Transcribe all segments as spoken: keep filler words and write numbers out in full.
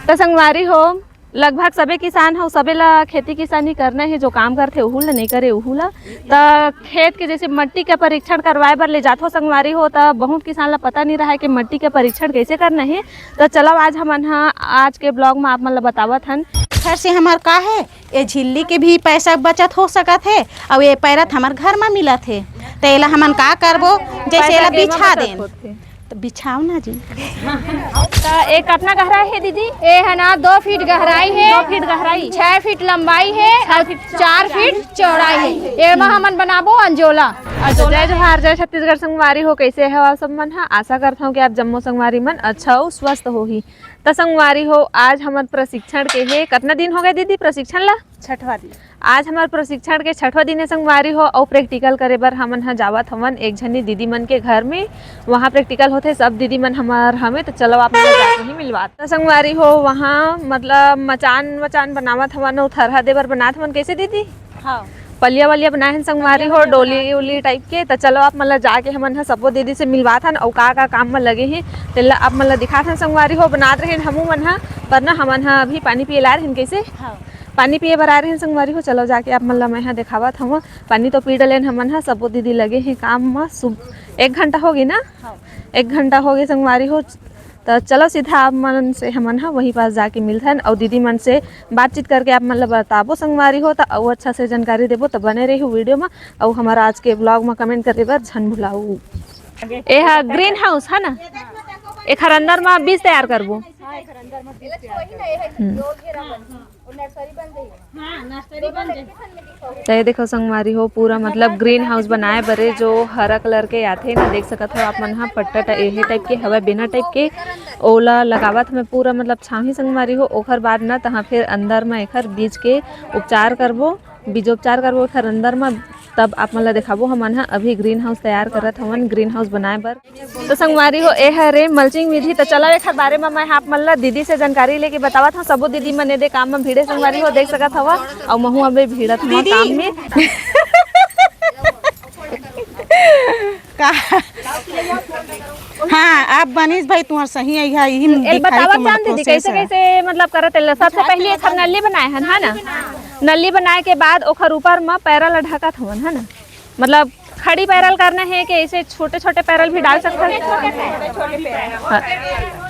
त संगवारी हो, लगभग सबे किसान हो, सबे ला खेती किसानी करना हे, जो काम करथे उहू ला, नहीं करे उहू ला। त खेत के जैसे मट्टी के परीक्षण करवाए बर ले जाथो संगवारी हो, त बहुत किसान ला पता नहीं रहा है कि मट्टी के परीक्षण कैसे करना हे। त चलो आज हमन ह आज के vlog में आप मन ला बतावत हन। घर से हमर का है, ये झिल्ली के भी पैसा बचत हो सकत है, और ये पैरत हमर घर में मिलत है, त एला हमन का करबो, जैसे पैसा एला के एमा बिछा बचत देन। होथे। तो बिछाओ ना जी। त ए कतना गहरा हे दीदी? ए ह ना दो फीट गहराई हे, दो फीट गहराई। छह फीट लंबाई हे और चार फीट चौड़ाई हे। एमा हमन बनाबो अंजोला। अच्छा, जय जोहार, जय छत्तीसगढ़ संगवारी हो, कैसे हो आप सब मन ह? आशा करत हूँ कि आप जम्मो संगवारी मन अच्छा हो, स्वस्थ होही। त संगवारी हो, आज हमर प्रशिक्षण के हे, कतना दिन हो गए दीदी प्रशिक्षण ला? छठवा दिन। आज हमर प्रशिक्षण के छठवा दिन हे संगवारी हो, अउ practical करे बर हमन ह जावत हवन एक झनी दीदी मन के घर में। वहाँ practical होथे, सब दीदी मन हमर हवे, त चलो आप मन ला जाके ही मिलवात। त संगवारी हो, वहाँ मतलब मचान वचान बनावत हवन अउ थरहा दे बर बनात हवन। कैसे दीदी? हाँ। पलिया वलिया बनाए हन संगवारी हो, डोली उली type के। त चलो आप मन ला जाके हमन ह सबो दीदी से मिलवात हन अउ का का काम म लगे हे तेला आप मन ला दिखात हन संगवारी हो। बनात रहेन हमू मन ह, पर ना हमन ह अभी पानी पिए ला रहेन। कैसे? हाँ। पानी पिए बर आ रहे हैं संगवारी हो, चलो जाके आप मन ला मैं हा देखावत हूँ। पानी तो पी डलेन हमन हा, सबो दीदी लगे हैं काम म। सुब-, एक घंटा हो गई ना? हाँ। एक घंटा हो गए संगवारी हो, त चलो सीधा आप मन से हमन हा वहीं पास जाके मिलथन और दीदी मन से बातचीत करके आप मन ला बताबो संगवारी हो, त अउ अच्छा से जानकारी देबो। त बने रही वीडियो में और हमारा आज के vlog में comment करे बर झन भुलाऊ। ए हा green house है ना, एखर अंदर में बीज तैयार करबो। हम्म। त ये देखो संगवारी हो, पूरा मतलब green house बनाए बरे जो हरा colour के आथे ना, देख सकत हो आप मन हा, पट्टा टा-, एहे type के हवय, बेना type के, ओला लगावत हवय पूरा मतलब छावही संगवारी हो। ओखर बाद ना तहाँ फिर अंदर म एखर बीज के उपचार करबो, बीजोपचार करबो एखर अंदर म, तब आप मन ला देखाबो। हमन हा अभी green house तैयार करत हवन, green house बनाए बर। तो संगवारी हो, ए हरे mulching विधि। तो चलो, एखर बारे में मैं आप मन ला दीदी से जानकारी लेके बतावत हूँ। सबो दीदी मन एदे काम में भीड़े संगवारी हो, देख सकत हवा। अउ महू अबे भीड़त हूँ काम में। का? हाँ, आप बनीस भाई, तुम्हार सही है, यही एल दिखाई बतावत तुमन जान दीदी, process कैसे है। कैसे मतलब करत एला। सबसे पहले एखर नली बनाए हन, है ना? नली बनाए के बाद ओखर ऊपर में पैरा ला ढकत हवन, है ना? मतलब खड़ी पैरल करना है कि ऐसे छोटे-छोटे पैरल भी डाल सकते हैं? हाँ।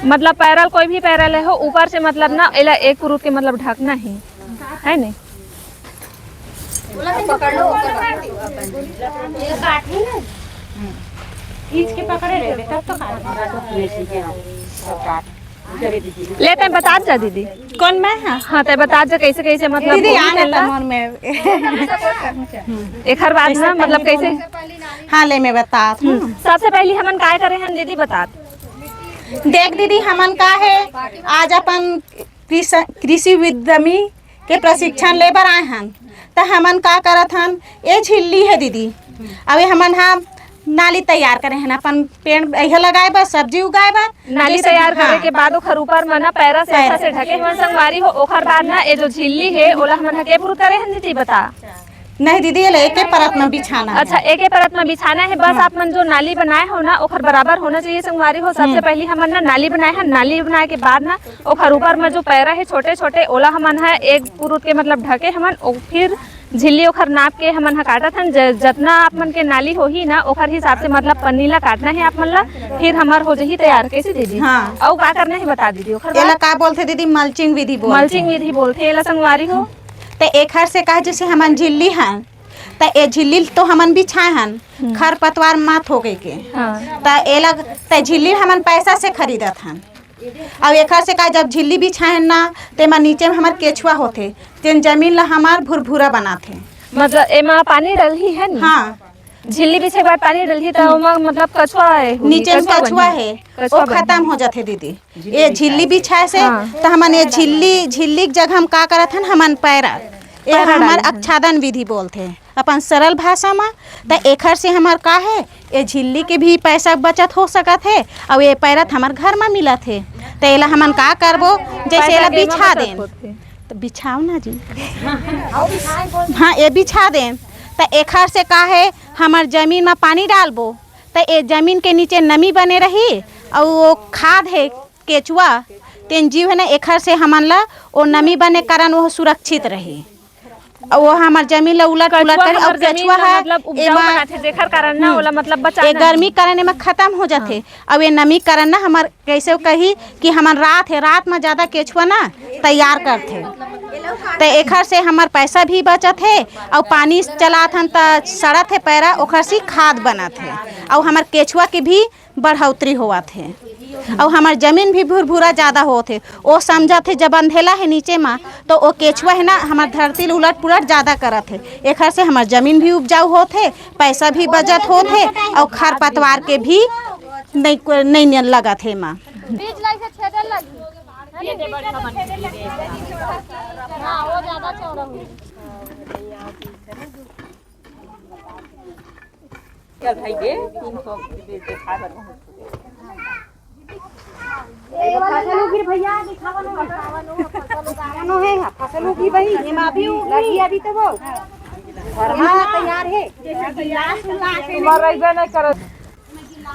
मतलब पैरल, कोई भी पैरल है हो, ऊपर से मतलब ना एला एक पुरुत के मतलब ढकना है, है नहीं? खींच के पकड़े रहे, तब तो काट। ले तैं बतात जा दीदी। कौन मैं? हाँ। हाँ, तैं बतात जा कैसे कैसे मतलब दीदी, होही आने तेला। तो मन में। एखर बाद कैसे ना मतलब पहली कैसे? हाँ, ले मैं बतात हूँ। हम्म, सबसे पहली हमन काय करे हन दीदी, बतात। देख दीदी, हमन का है, आज अपन कृषि, कृषि उद्यमी के प्रशिक्षण ले बर आए हन। त हमन का करत हन, ए झिल्ली है दीदी, अभी हमन हा नाली तैयार करे हन अपन पेड़ इहे लगाए बर, सब्जी उगाए बर। नाली जैसे तैयार हाँ। करे के बाद ओखर ऊपर म ना पैरा से पैरा। अच्छा से ढके हवन संगवारी हो। ओखर बाद ना ए जो झिल्ली हे ओला हमन ह के पुरुत करे हन दीदी बता। नहीं दीदी, एला एके परत म बिछाना है। अच्छा, एके परत म बिछाना है बस। हाँ। आप मन जो नाली बनाए हो ना ओखर बराबर होना चाहिए संगवारी हो। सबसे हम्म। पहली हमन ना नाली बनाए हन, नाली बनाए के बाद ना ओखर ऊपर म जो पैरा हे छोटे छोटे ओला हमन ह एक पुरुत के मतलब ढके हमन, ओ फिर झिल्ली ओखर नाप के हमन ह काटत हन। ज-, जतना आप मन के नाली होही ना, ओखर हिसाब से मतलब पन्नी ला काटना हे आप मन ला, फिर हमर हो जही तैयार। कैसे दीदी? हाँ। अउ का करना हे बता दीदी ओखर एला बाद? का बोलथे दीदी? Mulching विधि बोलथे। Mulching विधि बोलथे एला संगवारी हो। त एखर से का, जैसे हमन झिल्ली हन, त ए झिल्ली तो हमन बिछाए हन, हम्म। खरपतवार मत होके के। हाँ। त एला, त झिल्ली हमन पैसा से खरीदत हन। अउ एखर से का, जब झिल्ली बिछाए हन ना, तेमा नीचे में हमर केचुआ होथे, तेन जमीन ला हमर भुरभुरा बनाथे। मतलब एमा पानी डलही है न? हाँ। झिल्ली बिछे के बाद पानी डलही त ओमा मतलब कछुआ है, नीचे में कछुआ कछुआ बनही। है, कछुआ वो बनही। खत्म हो जाथे दीदी। ये झिल्ली बिछाए से हाँ। त हमन ये झिल्ली, झिल्ली के जगह हम का करत हन, हमन पैरा, ये पैरा हमर डालथन। आच्छादन विधि बोलथे अपन सरल भाषा म। त एखर से हमर का है, ये झिल्ली के भी पैसा बचत हो सकत हे, अउ ये पैरा त हमर घर म मिलत हे। त एला हमन का करबो, जैसे पैसा एला के एमा बिछा बचत देन। होथे। त बिछाओ ना जी। हाँ, ये बिछा देन। त एखर से का है, हमर जमीन म पानी डालबो, त ये जमीन के नीचे नमी बने रही, अउ वो खाद है, केचुआ, तेन जीव हे ना, एखर से हमन ला ओ नमी बने कारण वो सुरक्षित रही। अउ वो हमर जमीन ला उलट पुलट करी, अउ केचुआ ह मतलब उपजाऊ बनाथे, जेखर कारण ना ओला मतलब बचाना, ए गर्मी कारण एमा खतम हो जाथे। अउ ये नमी कारण ना हमर कैसे कही कि हमन रात हे, रात म ज्यादा केचुआ ना तैयार करथे, त एखर से हमर पैसा भी बचत हे, अउ पानी चलात हन त सड़त हे पैरा, ओखर से खाद बनत हे, अउ हमर केचुआ के भी बढ़ोतरी होवत हे, अउ हमर जमीन भी भुरभुरा ज्यादा होत हे। ओ समझत हे जब अंधेला हे नीचे म, तो ओ केचुआ हे ना, हमर धरती ल उलट पुलट ज्यादा करत हे। एखर से हमर जमीन भी उपजाऊ होत हे, पैसा भी बचत होत हे, अउ खरपतवार के भी नहीं, नहीं नियन लगत हे एमा। बीज ला इसे छेदे लगी। हाँ, वो ज्यादा चौड़ा हुई। चल भाई दे, तीन सौ दे दे, खाए बर बहुत। फसल उगी भई, एमा अभी लगी, अभी तो वो भरमा तैयार हे। तुम्हारा इधर नहीं करत।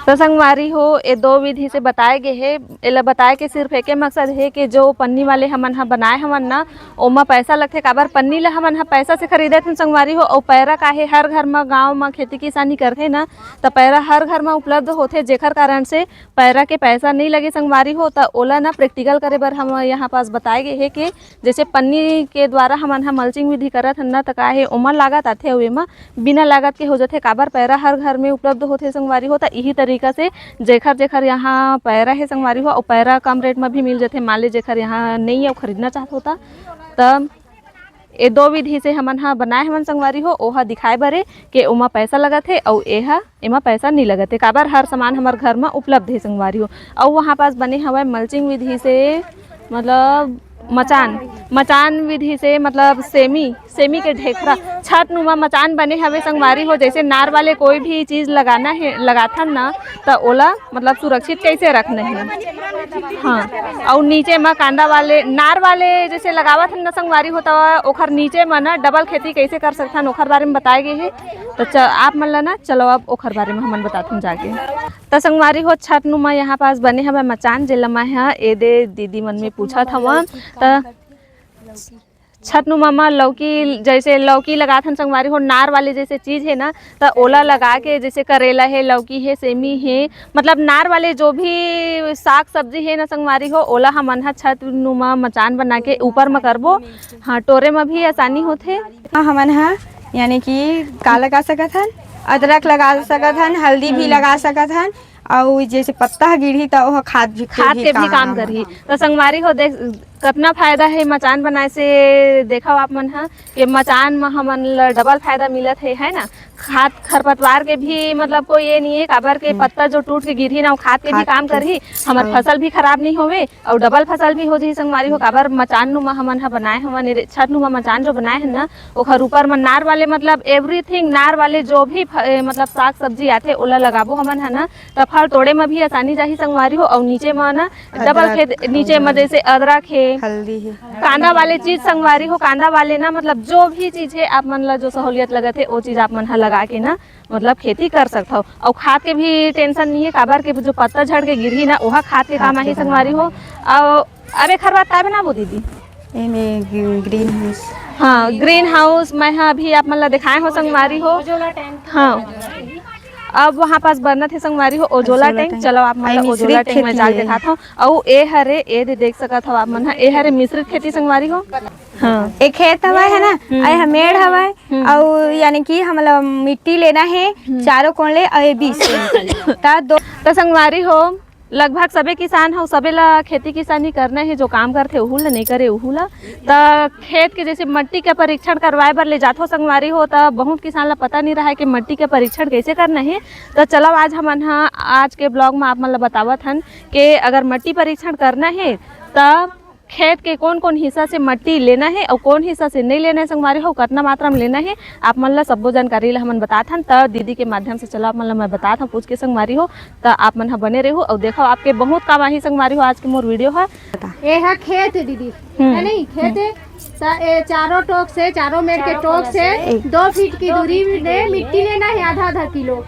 त संगवारी हो, ए दो विधि से बताए गे हे। एला बताए के सिर्फ एके मकसद हे कि जो पन्नी वाले हमन ह बनाए हवन ना, ओमा पैसा लगथे। काबर पन्नी ल हमन ह पैसा से खरीदत हन संगवारी हो, अउ पैरा काहे हर घर म, गांव म खेती किसानी करथे ना, त पैरा हर घर म उपलब्ध होथे, जेखर कारण से पैरा के पैसा नइ लगे संगवारी हो। त ओला ना practical करे बर हम यहाँ पास बताए गे हे कि जैसे पन्नी के द्वारा हमन ह mulching विधि करत हन ना, त का हे, ओमा लागत आथे अउ एमा बिना लागत के हो जाथे। काबर पैरा हर घर में उपलब्ध होथे संगवारी हो, त इही तरीका से जेखर जेखर यहाँ पैरा हे संगवारी हो, अउ पैरा कम रेट में भी मिल जाथे। मान ले जेखर यहाँ नइ हे अउ खरीदना चाहत हो त, त ए दो विधि से हमन ह बनाए हवन संगवारी हो, ओहा दिखाए बर ए के ओमा पैसा लगत हे अउ एहा एमा पैसा नइ लगत हे, काबर हर सामान हमर घर म उपलब्ध हे संगवारी हो। अउ वहाँ पास बने हवय mulching विधि से, मतलब मचान, मचान विधि से, मतलब सेमी, सेमी के ढेखरा, छत नुमा मचान बने हवे संगवारी हो। जैसे नार वाले कोई भी चीज लगाना हे, लगाथन ना, त ओला मतलब सुरक्षित कैसे रखना हे। हाँ, अउ नीचे म कांदा वाले, नार वाले जैसे लगावत हन ना संगवारी हो, त ओखर नीचे म ना डबल खेती कैसे कर सकथन, ओखर बारे में बताए गे हे। त च-, आप मन ला ना, चलो अब ओखर बारे में हमन बताथन जाके। त संगवारी हो, छत नुमा यहाँ पास बने हवय मचान, जेला मैं ह ए दे दीदी मन में पूछत हवं। त छत नुमा म लौकी, जैसे लौकी लगाथन संगवारी हो, नार वाले जैसे चीज हे ना, त ओला लगा के, जैसे करेला हे, लौकी हे, सेमी हे, मतलब नार वाले जो भी साग सब्जी हे ना संगवारी हो, ओला हमन ह छत नुमा मचान बना के ऊपर म करबो। हाँ, टोरे म भी आसानी होथे। हाँ, हमन ह यानी कि का लगा सकत हन, अदरक लगा सकत हन, हल्दी भी लगा सकत हन, अउ जैसे पत्ता ह गिरही त ओह खाद भी, खाद के भी काम करही। त संगवारी हो, देख कतना फायदा हे मचान बनाए से। देखव आप मन ह, ये मचान म हमन ल डबल फायदा मिलत हे, है ना। खाद खरपतवार के भी मतलब कोई ये नहीं है, काबर के पत्ता जो टूट के गिरही ना, वो खाद के भी काम करही, हमर फसल भी खराब नहीं होवे। अउ डबल फसल भी हो जही संगवारी हो, काबर मचान नुमा हमन ह बनाए हवन, एदे छत नुमा मचान जो बनाए हन ना, ओखर ऊपर म नार वाले, मतलब everything नार वाले जो भी फ-, ए, मतलब साग सब्जी आथे, ओला लगाबो हमन ह ना, त फल तोड़े म भी आसानी जाही संगवारी हो। अउ नीचे म ना डबल खेत, नीचे म जैसे अदरक हे, हल्दी हे, कांदा वाले चीज संगवारी हो, कांदा वाले ना, मतलब जो भी चीज हे, आप मन ला जो सहूलियत लगत हे, वो चीज आप मन ह लगा के ना, मतलब खेती कर सकथव। अउ खाद के भी tension नहीं है, काबर के जो पत्ता झड़ के गिरही ना, ओहा खाद के काम आही संगवारी हो। अउ अब एखर बाद का बनाबो दीदी? एमे ग्रीन हाउस। हाँ, ग्रीन हाउस मैं हा अभी आप मन ला दिखाए हो संगवारी हो। हाँ, अब वहाँ पास बनत हे संगवारी हो ओजोला टैंक। चलो आप मन ला ओजोला टैंक में जाके दिखात हूँ। अउ ए हरे, ए दे देख सकत हव आप मन हा, ए हरे मिश्रित खेती संगवारी हो। हाँ। एक खेत हवय, है ना? हम्म। अउ एह मेड़ हवय। हम्म। अउ यानी कि हमला मिट्टी लेना हे, हम्म, चारों कोण ले, अउ ए बीस सेमी। त दो त संगवारी हो, लगभग सबे किसान हो, सबे ला खेती किसानी करना हे, जो काम करथे, उहू ला नहीं करे, उहू ला। त खेत के जैसे मट्टी के परीक्षण करवाए बर ले जाथो संगवारी हो, त बहुत किसान ला पता नहीं रहे कि मट्टी के परीक्षण कैसे करना हे। त चलो, आज हमन ह आज के vlog में आप मन ला बतावत हन कि अगर मट्टी परीक्षण करना हे, त खेत के कोन-कोन हिस्सा से मट्टी लेना हे अउ कोन हिस्सा से नइ लेना हे संगवारी हो, कतना मात्रा में लेना हे, आप मन ला सब्बो जानकारी ला हमन बतात हन। त दीदी के माध्यम से चलो आप मन ला मैं बतात हूँ पूछ के संगवारी हो, त आप मन ह बने रहू अउ देखो, आपके बहुत काम आही संगवारी हो आज के मोर video ह। ए ह खेत हे दीदी, हम्म। है नहीं? खेत हे। त ए चारों टोक से, चारों मेड़ के टोक से एक दो फीट की दूरी में मिट्टी लेना है, आधा आधा किलो।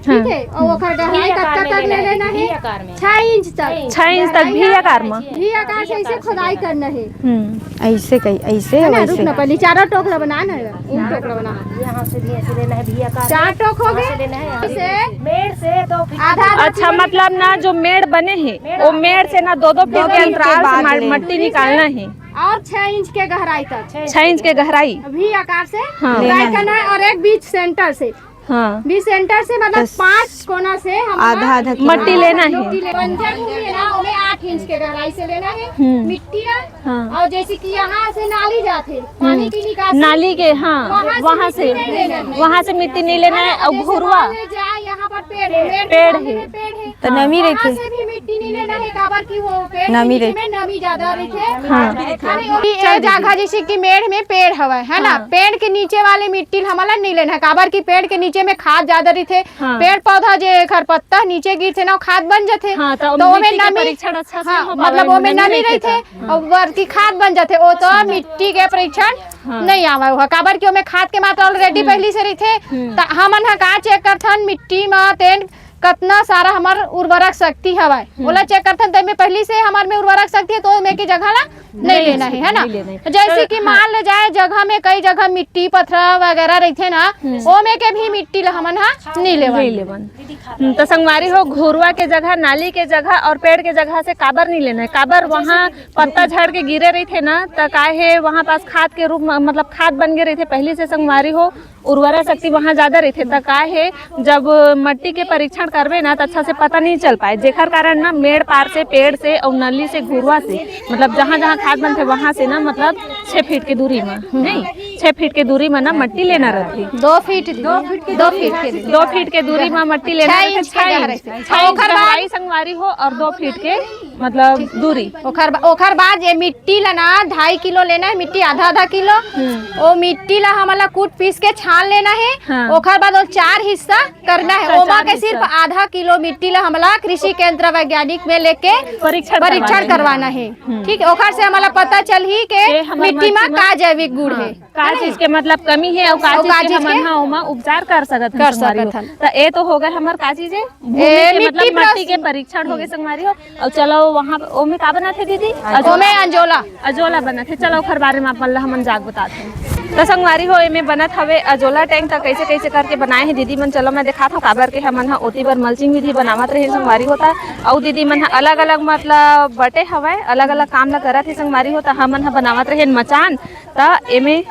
ठीक है, और ओकर गहराई कतका तक ले लेना है? छह इंच तक। छह इंच तक भी आकार में? भी आकार से ऐसे खोदाई करना है। हम्म, ऐसे कही, ऐसे है ना, वैसे। रुक ना, पहले चारों टोकरा बना ना, वो टोकरा बना। यहाँ से भी ऐसे लेना है, भी आकार चार टोक हो गए। ऐसे लेना है। इसे मेड़ से दो फीट। आधा, आधा अच्छा, फीट। मतलब ना, जो मेड़ बने हैं, वो मेड़ से ना दो दो फीट के अंतराल से मट्टी निकालना है। और छह इंच के गहराई तक। छह इंच के गहराई। भी आकार से हाँ। खोदाई करना है और एक बीच सेंटर से। हाँ। बीच सेंटर से, मतलब, पांच कोना से हम आधा आधा किलो मट्टी लेना है। मट्टी ले-, बंजर भूमि है ना, ओमे आठ इंच के गहराई से लेना है। हम्म। मिट्टी ना। हाँ। और जैसे कि यहाँ से नाली जाते, पानी की निकासी, नाली के, हाँ, वहाँ से वहाँ से मिट्टी नहीं लेना है। वहाँ से मिट्टी नहीं लेना है। और जैसे घुरवा। मान ले जाए, यहाँ पर पेड़ है, पेड़ है। पेड़ है। तो नमी रखे। से भी मिट्टी नहीं लेना है, काबर की वो पेड़ के नमी नीचे रखे। में नमी ज्यादा रखे। हाँ। अरे, ये जगह जैसे कि मेड़ में पेड़ हवा है ना, हाँ। पेड़ के नीचे वाले मिट्टी हमला नहीं लेना है, काबर की पेड़ के नीचे में खाद ज्यादा रखे। हाँ। पेड़ पौधा जे एकर पत्ता नीचे गिरथे ना, खाद बन जाथे। हाँ, तो तो ओमे नमी, परीक्षण अच्छा से हाँ, हो पावे, मतलब ओमे नमी रखे। हाँ। और ऊपर की खाद बन जाथे, वो तो मिट्टी के परीक्षण हाँ। नहीं आवे, काबर की ओमे खाद के मात्रा already हम्म। पहली से रखे। हम्म। त हमन ह का चेक करथन, मिट्टी म तेन कतना सारा हमर उर्वरक शक्ति हवय, हम्म। ओला चेक करथन, तेमे पहली से हमर में उर्वरक शक्ति है, तो ओमे के जगह ला नहीं लेना है, है ना? नहीं लेना है। जैसे तो कि हाँ। मान ले जाए, जगह में कई जगह मिट्टी पथरा वगैरह रहिथे ना, हम्म। ओमे के भी मिट्टी ला हमन हा नहीं लेवन। नहीं लेवन। हम्म, तो संगवारी हो, घुरवा के जगह, नाली के जगह और पेड़ के जगह से काबर नहीं लेना है? काबर वहाँ पत्ता झड़ के गिरे रहिथे ना, त का है, वहाँ पास खाद के रूप में, मतलब, खाद बन गए रहिथे पहली से, संगवारी हो, उर्वरा शक्ति वहाँ ज्यादा रहिथे। त का है, जब मट्टी के परीक्षण करबे ना, त अच्छा से पता नहीं चल पाए, जेकर कारण ना मेड़ पार से, पेड़ से और नली से, घुरवा से, मतलब, जहाँ जहाँ खाद बनथे, वहाँ से ना, मतलब, छह फीट के दूरी में, नहीं, छह फीट के दूरी में ना मट्टी लेना रहथे। दो फीट, दो फीट के दो दूरी। फीट के दूरी। दो फीट के दूरी में मट्टी लेना छह रहथे, इंच के छह गहराई इंच। से। छह इंच ओकर बाद गहराई, संगवारी हो, और दो फीट के, मतलब, दूरी। ओकर बा-, ओकर बाद ये मिट्टी ला ना ढाई किलो लेना है, मिट्टी आधा आधा किलो। हम्म। वो मिट्टी ला हमला कूट पीस के छान लेना है। हाँ। ओकर बाद वो चार हिस्सा करना है। अच्छा, ओमा चार के हिस्सा। सिर्फ आधा किलो मिट्टी ला हमला कृषि केंद्र वैज्ञानिक में लेके परीक्षण परीक्षण करवाना है। करवाना है। हम्म। ठीक है, ओकर से हमला पता चलही के ये हमर मिट्टी मा मट्टी मा का जैविक गुण हाँ। है। का है चीज नहीं? के, मतलब, कमी है और का और चीज का के चीज हमन के हा ओमा उपचार कर सकत हन, कर संगवारी हो। सकत हन। त ए तो हो गए हमर का चीज है? भूमि ए, के, मिट्टी मतलब, मट्टी के प्रोसेसिंग। परीक्षण हो गए, संगवारी हो। और चलो वहाँ, ओमे का बनाथे दीदी? अजोला। ओमे अंजोला। अजोला बनाथे। चलो ओखर बारे में आप मन ला हमन जाके बताते हैं। तो संगवारी हो, एमे बनत हवे अजोला टैंक। त कैसे कैसे करके बनाए हैं दीदी मन, चलो मैं दिखात हूँ। काबर के हमन हा ओती बर मल्चिंग विधि बनावत रहे, संगवारी हो। त अउ दीदी मन हा अलग अलग, मतलब, बटे हवय, अलग अलग काम ला करत हे, संगवारी हो। त हमन हा बनावत रहे मचान। त एमे,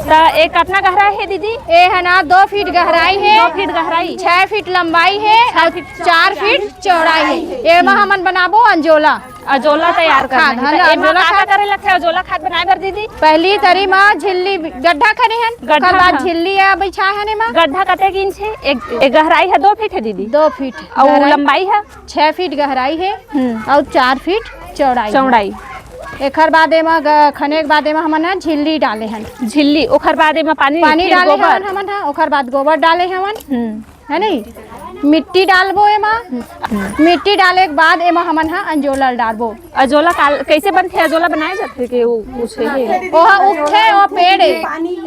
त ए कतना गहरा हे दीदी? ए है ना, दो फीट गहराई है, दो फीट गहराई। छह फीट लंबाई है और चार फीट चौड़ाई है। एमा हमन बनाबो अंजोला। अजोला तैयार करना खाद, है। हाँ, त एमा अंजोला का का खाद। करे लगथे अजोला खाद बनाए बर दीदी? पहली तरी मा झिल्ली गड्ढा करे हन, गड्ढा, ओकर बाद हाँ। झिल्ली आ बिछाए हन एमा। गड्ढा कतेक इंच है? एक, एक गहराई है दो फीट है दीदी। दो फीट और गहराई। लंबाई है? छह फीट गहराई है हम्म। और चार फीट चौड़ाई है। चौड़ाई। एखर बाद एमा ग-, खने के बाद एमा हमन ह झिल्ली डाले हन। झिल्ली, ओखर बाद एमा पानी, पानी फिर डाले गोबर। हवन हमन ह, ओखर बाद गोबर डाले हवन। हम्म। है नहीं? मिट्टी डालबो एमा। हम्म। मिट्टी डाले के बाद एमा हमन ह अंजोला डालबो। अजोला काल-, कैसे बनथे? अजोला बनाए जाथे के वो कुछ है? ओहा उगथे, ओ पेड़ है,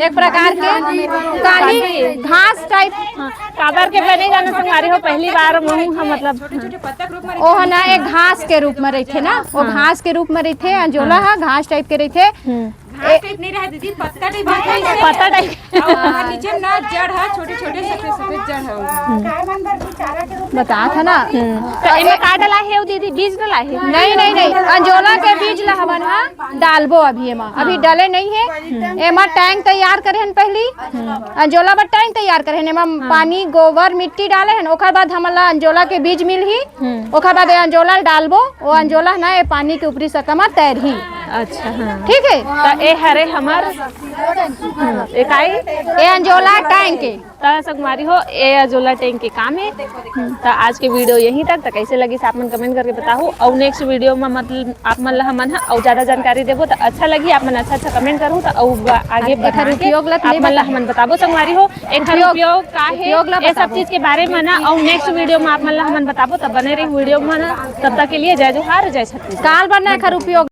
एक प्रकार के काली घास टाइप। हाँ, काबर के बने जाना संगवारी हो, पहली बार महू ह, मतलब, ओह ना एक घास के रूप में रहिथे ना, वो हाँ। घास के रूप में रहिथे, अंजोला हाँ। ह घास टाइप के रहिथे। हम्म। घास टाइप नहीं रहे दीदी, पत्ता टाइप रहिथे। पत्ता टाइप। और ओकर नीचे ना जड़ है, छोटे छोटे सफेद सफेद जड़ है। हम्म। बता था ना। हम्म। तो एमे का डला है वो दीदी, बीज डला है? नहीं, नहीं, नहीं, अंजोला के बीज ला हमन हा डालबो अभी एमा, अभी हाँ। डले नहीं है। हम्म। एमा टैंक तैयार करे हन पहली, हम्म। अंजोला बर टैंक तैयार करे हन, एमा हाँ। पानी, गोबर, मिट्टी डाले हन, ओकर बाद हमन ला अंजोला के बीज मिलही। हम्म। ओकर बाद ये अंजोला ल डालबो, वो अंजोला ना ये पानी के ऊपरी सतह म तैरही। अच्छा, हाँ। ठीक है? त ए हरे हमर, हम्म, एकाई? ये अंजोला टैंक के। त संगवारी हो, ए अंजोला टैंक के काम है। हम्म, त आज के वीडियो यहीं तक। त कैसे लगिस आप मन कमेंट करके बताहू। अउ नेक्स्ट वीडियो में, मतलब, आप मन ला हमन ह अउ ज्यादा जानकारी देबो, त अच्छा लगी, आप मन अच्छा अच्छा कमेंट करहू, त अउ ब-, आगे एखर बढ़ा के उपयोग ला आप मन ला हमन बताबो संगवारी हो। एखर उपयोग, उपयोग का हे, उपयोग ला ये सब बताबो। चीज के बारे में ना, अउ नेक्स्ट वीडियो में आप मन ला हमन बताबो, तब बने रही वीडियो में ना। तब तक के लिए जय जोहार, जय छत्तीसगढ़। काल बर ना एखर उपयोग।